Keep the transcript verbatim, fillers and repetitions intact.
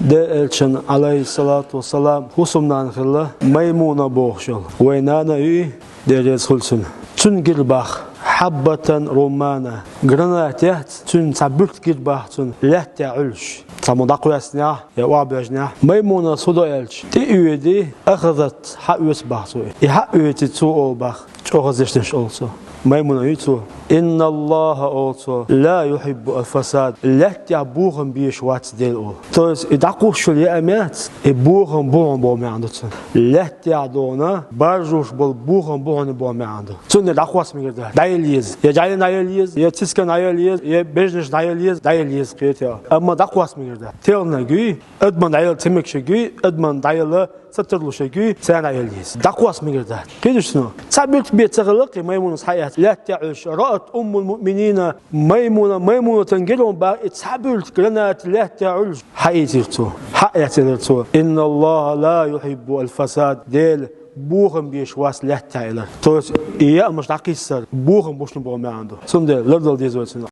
Делан элчан, Ӏалайхи ссалату вассалам, хӀусамнана хилла Маймуна бохуш йолу. Вайн нана а ю и, Дела реза хуьлда цунна. Цуьнан гира боху хьаббатан руммана, гранат яц, цуьнан цхьа буьртиг гира боху цунна, лаьттахь Ӏуьллуш. Цхьаммо дӀакхоьссинехь я охьабоьжнехь, Маймунас хӀун до аьлча, тӀеоьдий, ахазат, схьаоьцу боху цо. И схьаоьций цо олу боху, чӀогӀа дешнаш олу цо. Маймуна ю цо. «Инна Аллаха», олу цо, «ла юхиббу аль-фасад», лаьттахь бохам безаш вац Дела олу. То есть и дӀакхуссуш йолу яа меттиг, и бохам бу хьуна боху маьӀна ду цуьнан. Лаьттахь догӀу баржош болу бохам бу хьуна боху маьӀна ду. Цундела дӀакхосса мегар дац. ДӀаелла еза. Я жӀаьлина дӀаелла еза, я цискана дӀаелла еза, я бежнашна дӀаелла еза, дӀаелла еза, кхетий. Амма дӀакхосса мегар дац. Телхинарг юй, адамна дӀаелла ца мегаш ерг юй, адамна дӀаелла ца тарлуш ерг юй, царна дӀаелла еза. ДӀакхосса мегар дац. Кхетий шуна? Цхьа буьртиг бен ца хилла-кх и Маймунас схьаэцна, лаьттахь Ӏуьллуш. «Раат уммул муъминина», Маймуна, Маймунатан гира боху боху, и цхьа буьртиг гранат лаьттахь Ӏуьллуш схьаэцира цо. Схьаэцира цо. «Инна Аллаха ла юхиббу аль-фасад», Дела бохам безаш вац лаьттахь элира. То есть и яамаш дӀакхиссар бохам бу шуна боху маьӀна ду. Цундела лардала деза вай цунах.